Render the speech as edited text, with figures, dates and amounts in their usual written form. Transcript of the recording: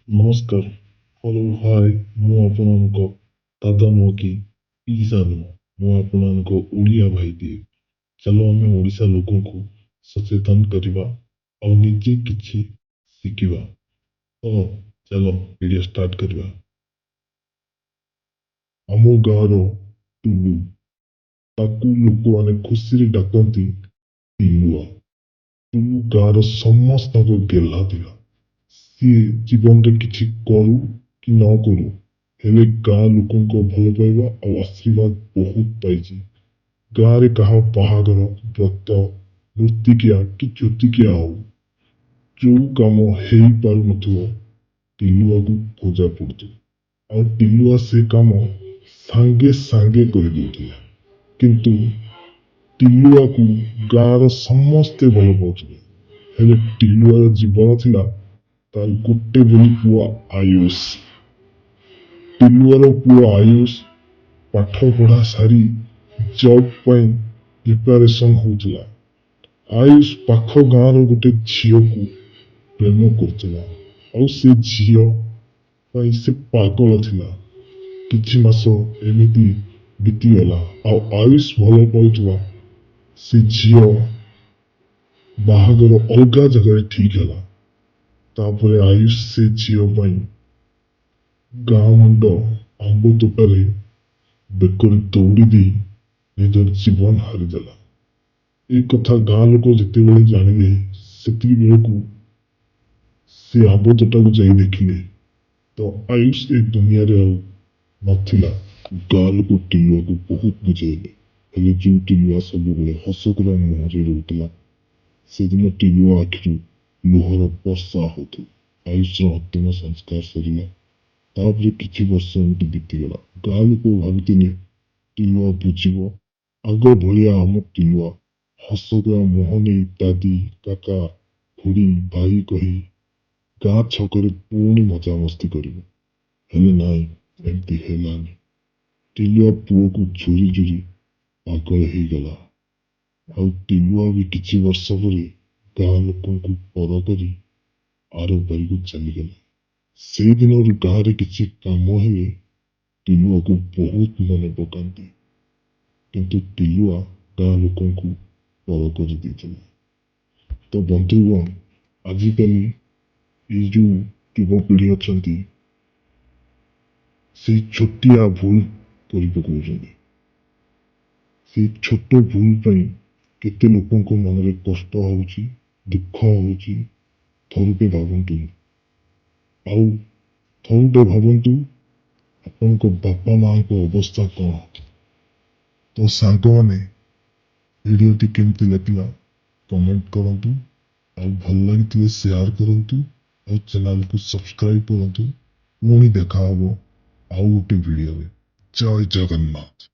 ନମସ୍କାର, ହ୍ୟାଲୋ, ହାଏ। ମୁଁ ଆପଣଙ୍କ ଦାଦା ନୁହଁ କି ପିଇସା ନୁହଁ, ମୁଁ ଆପଣଙ୍କ ଓଡ଼ିଆ ଭାଇଟିଏ। ଚାଲ ଆମେ ଓଡ଼ିଶା ଲୋକଙ୍କୁ ସଚେତନ କରିବା ଆଉ ନିଜେ କିଛି ଶିଖିବା। ତ ଚାଲ ଭିଡ଼ିଓ ଷ୍ଟାର୍ଟ କରିବା। ଆମ ଗାଁର ଟୁଲୁ, ତାକୁ ଲୋକମାନେ ଖୁସିରେ ଡାକନ୍ତି ଟିଲୁଆ। ଟୁଲୁ ଗାଁର ସମସ୍ତଙ୍କ ଗେହ୍ଲା ଥିଲା। ସିଏ ଜୀବନରେ କିଛି କରୁ କି ନ କରୁ, ହେଲେ ଗାଁ ଲୋକଙ୍କ ଭଲ ପାଇବା ଆଉ ଆଶୀର୍ବାଦ ବହୁତ ପାଇଛି। ଗାଁରେ କାହା ବାହାଘର, ବ୍ରତ, ମୃତ୍ତିକିଆ କି ଛୁତିକିଆ ହଉ, ଯୋଉ କାମ ହେଇପାରୁନଥିବ, ଟିଲୁଆକୁ ଖୋଜା ପଡୁଥିବ ଆଉ ଟିଲୁଆ ସେ କାମ ସାଙ୍ଗେ ସାଙ୍ଗେ କରିଦେଉଥିଲା। କିନ୍ତୁ ଟିଲୁଆକୁ ଗାଁର ସମସ୍ତେ ଭଲ ପାଉଥିଲେ, ହେଲେ ଟିଲୁଆର ଜୀବନ ଥିଲା ତାର ଗୋଟେ ବୋଲି ପୁଅ ଆୟୁଷ। ଟିଲୁଆର ପୁଅ ଆୟୁଷ ପାଠ ପଢା ସାରି ଜବ୍ ପାଇଁ ପ୍ରିପାରେସନ୍ ହଉଥିଲା। ଆୟୁଷ ପାଖ ଗାଁର ଗୋଟେ ଝିଅକୁ ପ୍ରେମ କରୁଥିଲା ଆଉ ସେ ଝିଅ ପାଇଁ ସେ ପାଗଳ ଥିଲା। କିଛି ମାସ ଏମିତି ବିତିଗଲା ଆଉ ଆୟୁଷ ଭଲ ପାଉଥିବା ସେ ଝିଅ ବାହାଘର ଅଲଗା ଜାଗାରେ ଠିକ ହେଲା। ତାପରେ ଆୟୁଷ ସେ ଝିଅ ପାଇଁ ଗାଁ ମୁଣ୍ଡ ଆମ୍ବ ତୋଟାରେ ବେକରେ ଦଉଡ଼ି ଦେଇ ନିଜର ଜୀବନ ହାରିଦେଲା। ଏ କଥା ଗାଁ ଲୋକ ଯେତେବେଳେ ଜାଣିଲେ, ସେତିକି ବେଳକୁ ସେ ଆମ୍ବ ତୋଟାକୁ ଯାଇ ଦେଖିଲେ ତ ଆୟୁଷ ଏ ଦୁନିଆରେ ଆଉ ନଥିଲା। ଗାଁ ଲୋକ ଟିଲୁଆକୁ ବହୁତ ବୁଝେଇଲେ, ହେଲେ ଯୋଉ ଟିଲୁଆ ସବୁବେଳେ ହସଖୁରା ମୁହଁରେ ରହୁଥିଲା, ସେଦିନ ଟିଲୁଆ ଆଖିରୁ ଲୁହର ବର୍ଷା ହଉଥିଲା। ଆୟୁଷର ଅନ୍ତିମ ସଂସ୍କାର ସରିଲା। ତାପରେ କିଛି ବର୍ଷ ଏମିତି ବିତିଗଲା। ଗାଁ ଲୋକ ଭାବିଥିଲେ ଟିଲୁଆ ବୁଝିବ, ଆଗ ଭଳିଆ ଆମ ଟିଲୁଆ ହସଖୁରା ମୁହଁ ନେଇ ଦାଦି, କାକା, ଖୁଡ଼ି, ଭାଇ କହି ଗାଁ ଛକରେ ପୁଣି ମଜାମସ୍ତି କରିବ। ହେଲେ ନାଇଁ, ଏମିତି ହେଲାନି। ଟିଲୁଆ ପୁଅକୁ ଝୁରି ଝୁରି ପାଗଳ ହେଇଗଲା ଆଉ ଟିଲୁଆ ବି କିଛି ବର୍ଷ ପରେ ଗାଁ ଲୋକଙ୍କୁ ପର କରି ଆରପାରିକୁ ଚାଲିଗଲା। ସେଇଦିନରୁ ଗାଁରେ କିଛି କାମ ହେଲେ ଟିଲୁଆକୁ ବହୁତ ମନେ ପକାନ୍ତି, କିନ୍ତୁ ଟିଲୁଆ ଗାଁ ଲୋକଙ୍କୁ ପର କରିଦେଇଥିଲା। ତ ବନ୍ଧୁଗଣ, ଆଜିକାଲି ଏଇ ଯୋଉ ଯୁବପିଢ଼ି ଅଛନ୍ତି, ସେଇ ଛୋଟିଆ ଭୁଲ କରି ପକଉଛନ୍ତି। ସେଇ ଛୋଟ ଭୁଲ ପାଇଁ କେତେ ଲୋକଙ୍କ ମନରେ କଷ୍ଟ ହଉଛି, ଦୁଃଖ ହଉଛି, ଥରୁଟେ ଭାବନ୍ତୁ। ଆଉ ଥରୁଟେ ଭାବନ୍ତୁ, ଆପଣଙ୍କ ବାପା ମାଙ୍କ ଅବସ୍ଥା କ'ଣ? ତ ସାଙ୍ଗମାନେ, ଭିଡ଼ିଓଟି କେମିତି ଲାଗିଲା କମେଣ୍ଟ କରନ୍ତୁ ଆଉ ଭଲ ଲାଗିଥିଲେ ସେୟାର କରନ୍ତୁ ଆଉ ଚ୍ୟାନେଲକୁ ସବସ୍କ୍ରାଇବ କରନ୍ତୁ। ପୁଣି ଦେଖା ହବ ଆଉ ଗୋଟେ ଭିଡ଼ିଓରେ। ଜୟ ଜଗନ୍ନାଥ।